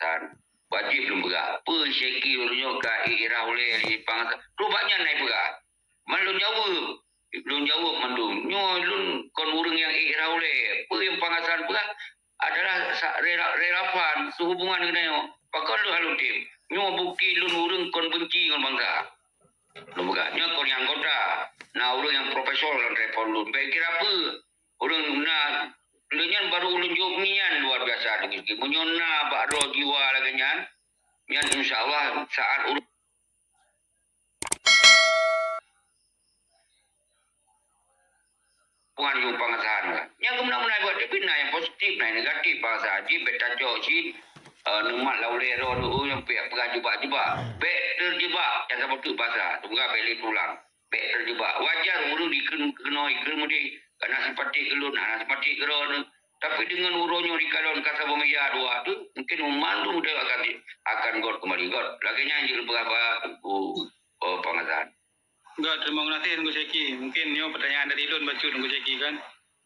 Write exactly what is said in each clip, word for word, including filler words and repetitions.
Hasan. Wajéb lôn peugah. Peue Syeki uroe nyoe ka ék rhah ulèe di Pang Hasan. Trok bak nyan na peugah. Man lôn jaweueb. Lôn jaweueb mandum. Nyoe lôn kon ureueng nyang ék rhah ulèe. Peue nyang Pang Hasan peugah adalah sa-, rela-, relevan seuhubungan ngon nyoe. Pakon lôn hana lôn tem. Nyoe bukti lôn ureueng kon beunci ngon bansa. Lôn peugah, nyoe kon nyang anggota. Na ureueng nyang profesor lam telepon lôn. Bèk kira peue. Ureueng na, lheueh nyan baru ulôn jaweueb ngieng nyan luar biasa teungku Syeki. Meunyoe na bak droe jiwa lagèe nyan, nyan insya Allah saat ureueng Tuhan yue Pang Hasan kan. Nyang keumeunang-meunang buet, tapi na nyang positif, na nyang negatif Pang Hasan. Jadi bèk tacok cit, eh, neumat lam ulèe droe tu, oh, nyang pih peugah jubak-jubak. Bèk teujubak, nyang saboh teuk Pang Hasan. Semoga bèk lé teulang. Bèk teujubak. Wajar ureueng dikheun-, keunoe dikheun mudi, hana simpatik keu lôn, hana simpatik keu droeneuh. Tapi deungon uroe nyoe dikalon ka saboh meja dua tu, mungkin mandum udép akan di-, akan göt keumbali göt. Lagèe nyan jeuet lôn peugah bak Teungku, oh, Pang Hasan. Göt, teurimong gaséh Teungku Syeki. Mungkin nyoe peutanyaan dari lôn bacut Teungku Syeki kan.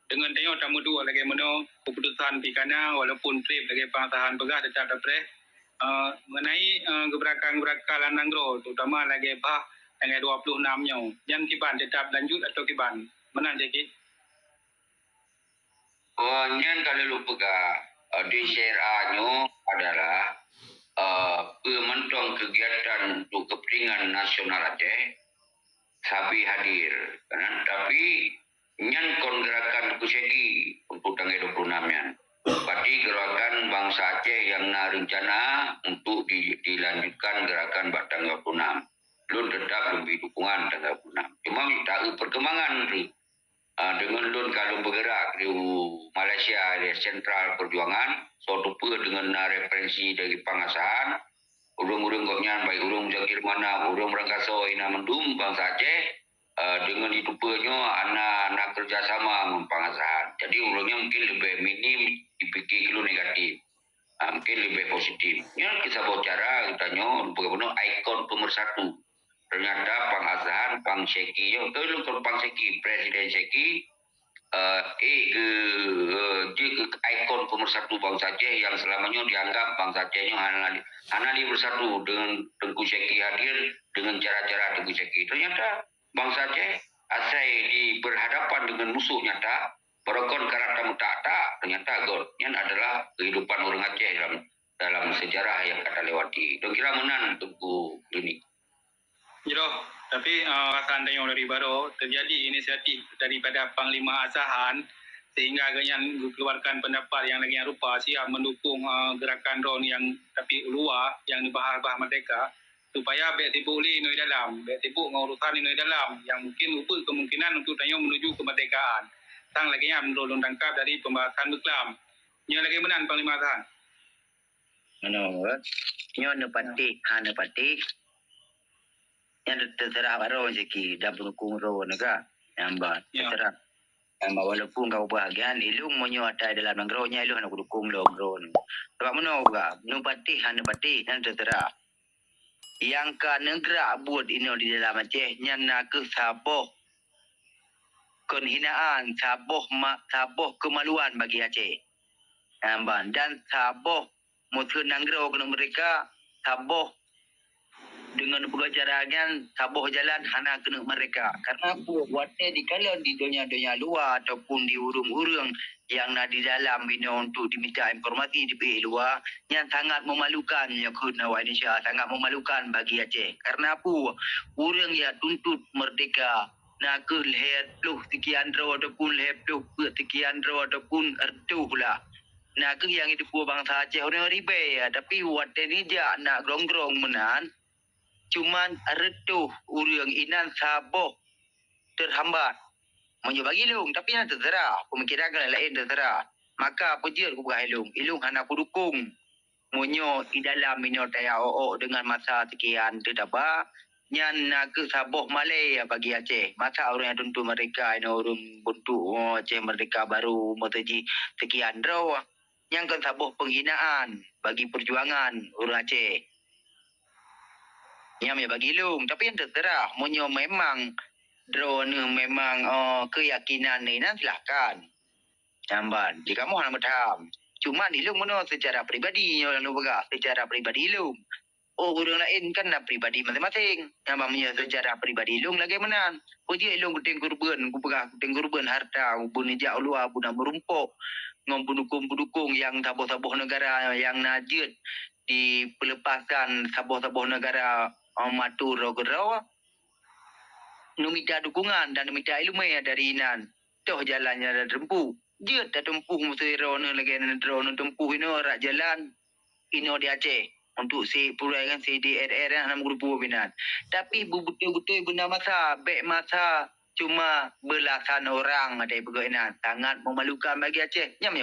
Deungon tanyoe tameuduek lagèe meunoe, keuputusan pih ka na, walaupun trép lagèe Pang Hasan peugah teutap tapreh. Eh, mengenai, eh, geubeurakang-geubeurakang lam nanggroe, terutama lagèe bah tanggai dua puluh enam nyoe, nyan kiban teutap lanjut atawa kiban? Meunan Syeki. Oh, nyan ka lôn peugah, eh, di C R A nyoe adalah, eh, peue mantong keugiatan untuk keupeuntingan nasional Aceh, sabe hadir, kan? Tapi nyan kon gerakan Teungku Syeki untuk tanggai dua puluh enam nyan. Berarti gerakan bansa Aceh nyang na rencana untuk di-, dilanjutkan gerakan bak tanggai dua puluh enam. Lôn teutap lôn bri dukungan tanggai dua puluh enam. Cuma mita eu perkembangan tu. Ah, deungon lôn ka lôn beugerak di Malaysia, di Sentral Perjuangan, soe teupeue deungon na referensi dari Pang Hasan, ureueng-ureueng gobnyan, baik ureueng Muzakir Manaf, ureueng Rangkasoe, inan mandum bansa Aceh, eh, deungon jiteupeue nyoe hana na keureuja sama ngon Pang Hasan. Jadi, ureueng nyan mungkin leubeh minim jipike keu lôn negatif. Ah, mungkin leubeh positif. Nyan keuh saboh cara geutanyoe, peugah bunoe ikon pemersatu. Ternyata Pang Hasan, Pang Syeki, nyoe, eh, lôn kon Pang Syeki, Presiden Syeki, eh, ék geu-, eh, jeuet keu ikon pemersatu bansa Aceh nyang seulama nyoe dianggap bansa Aceh nyoe hana, hana lé bersatu deungon Teungku Syeki hadir deungon cara-cara Teungku Syeki. Ternyata bansa Aceh asai di berhadapan dengan musuh nyata, barokon karab tameutak-tak, ternyata göt. Nyan adalah kehidupan ureueng Aceh dalam, dalam sejarah nyang ka talewati. Lôn kira meunan Teungku Lini. Jroh, tapi, eh, rakan tanyoe dari baroe, terjadi inisiatif daripada Panglima Asahan sehingga gobnyan geukeluarkan pendapat nyang lagèe nyan rupa siap mendukung, eh, gerakan droeneuh nyang tapi luwa nyang neubahas-bahas merdeka, supaya bèk sibuk lé inoe dalam, bèk sibuk ngon urusan inoe dalam nyang mungkin ubit kemungkinan untuk tanyoe menuju kemerdekaan. Sang lagèe nyan meunurot lôn tangkap dari pembahasan beuklam. Nyoe lagèe meunan Panglima Asahan. Meunoe, nyoe neupatéh, hana neupatéh. Nyan teuseurah bak droe Syeki dan peudukong droe nyoe ka. Nyan ban, ya, teuseurah. Nyan ban, walaupun ka ubah gian, ilôn meunyoe ata dalam nanggroe nyan ilôn hana kudukong lom droe nyoe. Sabab meunoe ka, neupatéh hana neupatéh, nyan teuseurah. Nyang ka neugrak buet inoe di dalam Aceh nyan na kheueh saboh kehinaan, saboh ma-, saboh keumaluan bagi Aceh. Nyan ban, dan saboh musoh nanggroe keuneuk merdeka, saboh deungon peugah cara nyan, saboh jalan hana keuneuk merdeka. Karena peue? Watèe dikalon di donya-donya luwa ataupun di ureueng-ureueng nyang na di dalam inoe untuk dimita informasi dibri luwa, nyan sangat memalukan nyoe kheun awak Indonesia, sangat memalukan bagi Aceh. Karena peue? Ureueng nyang tuntut merdeka na kheueh lhèe ploh sekian droe ataupun lhèe ploh peuet sekian droe ataupun reutôh lah. Na kheueh nyang jiteupeue bansa Aceh ureueng ribèe, tapi watèe neujak na grong-grong meunan, cuman reutôh ureueng inan saboh teuhambat. Meunyoe bagi lôn, tapi nyan teuseurah, peumikiran keuneuk laén teuseurah. Maka peue jeuet kupeugah ilôn, ilôn hana kudukong. Meunyoe di dalam inoe taya ôk-ôk deungon masa sekian teutaba, nyan na kheueh saboh malèe bagi Aceh. Masa ureueng nyang tuntut merdeka inoe ureueng beuntuk, oh, Aceh merdeka baru, masa jih sekian droe. Nyan kon saboh penghinaan bagi perjuangan ureueng Aceh. Nyan bagi lôn, tapi nyan teuseurah. Meunyoe memang droeneuh memang, oh, keyakinan inan, silahkan. Nyan ban, di kamoe hana meutham. Cuma ilôn meunoe secara pribadi, nyoe lôn peugah, secara pribadi ilôn. Oh, ureuëng laén kan na pribadi maséng-maséng. Nyang ban meunyoe secara pribadi ilôn lagée meunan. Peue jeuet ilôn kutem keureubeuen, kupeugah kutem keureubeuen harta, beu neujak u luwa, beu na meurumpok ngon peudukong-peudukong nyang saboh-saboh neugara nyang na jeuet di peulepasan saboh-saboh neugara, eh, mato droe keudroe. Neumita dukungan dan neumita iéleumé dari inan. Toh jalan nyang tatempuh. Jeuet tatempuh meusé droeneuh lagée nan droeneuh tempuh inoe rot jalan inoe di Aceh. Untuk si pulai kan si di R R hana meugeureubu binan. Tapi beubeutôi-beutôi beuna masa, bék masa cuma beulasan orang ada peugah inan. Sangat memalukan bagi Aceh. Nyam